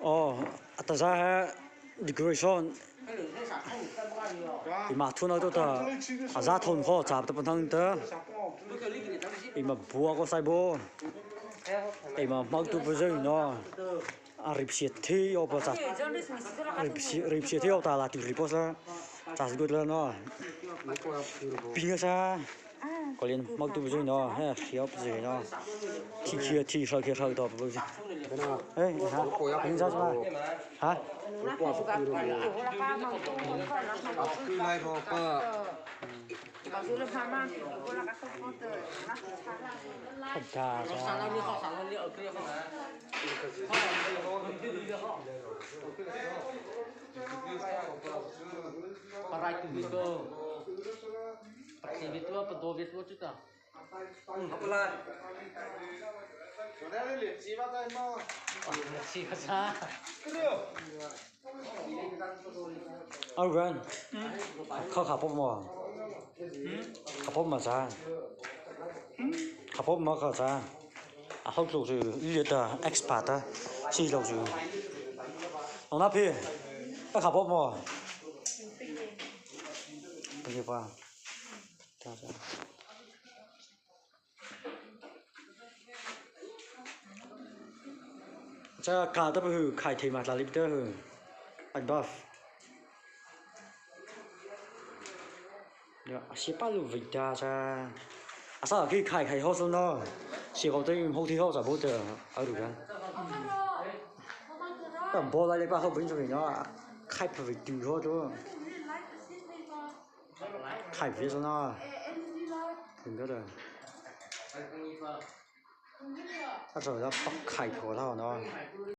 ອໍ ອາຕາຊາ ເຮັດເດັກໂຄເຣຊັນ ອີມາທຸນເອົາໂຕຕາ ອາຊາທົນຂໍຈາບຕະປະທັງເຕີ ອີມາບົວກໍໃສ່ໂບ ອີມາມັກຕູປະເຊີນເນາະ ອາລິບເຊເທອອກປະຈັດ ອາລິບເຊ ອາລິບເຊເທອອກຕາລາຕິລິປອສລະ ຈັດກຸດລະເນາະ ປິງກະຊາ Korean, magtu pazui no, he, khia pazui no. Thi khia thi, sha khia sha to pazui. He, ha. Ni sa sa. Ha? Pada sa. Parai tu itu. Paksi bitua, pedo bitua juta. Apa lah? Sudah lihat sih, Pak, saya mau. Wah, lihat sih, Pak, saya. Aduh. ເອົາເພື່ອນ ເຂົ້າຂາປົບບໍ່? ຂາປົບມາຊາ ຂາປົບມາເຂົ້າຊາ ອາ ເຮົາໂຕຊື່ ເລດ ເອັກສະປາດ ຊີ້ໂຕຊື່ ເອົານະພີ່ ເອົາຂາປົບບໍ່? ໂອເຄປ່ະ ຈະການຕະໄປຫືອ ຂາຍເທມາຕາລິບເຕີຫືອ ອັນບັຟ ເດີ ອາຊີບປາລູວິດາຊາ ອາຊາກິຂາຍໄຂ່ຮອດຊະເນາະ ເຊກອນເຕີມີຫົກທີ່ຮອດຊາໂບເຕີ ອາດູກັນ ແຕ່ບໍ່ໄດ້ເລີຍປາເຮົາເປັນຈັ່ງນີ້ເນາະ ໄຂ່ພະວິດດີຮອດໂຕ ໄຂ່ເວສເນາະ ເຫັນກໍໄດ້ ອາຈານວ່າປັກໄຂ່ໂທລາວເນາະ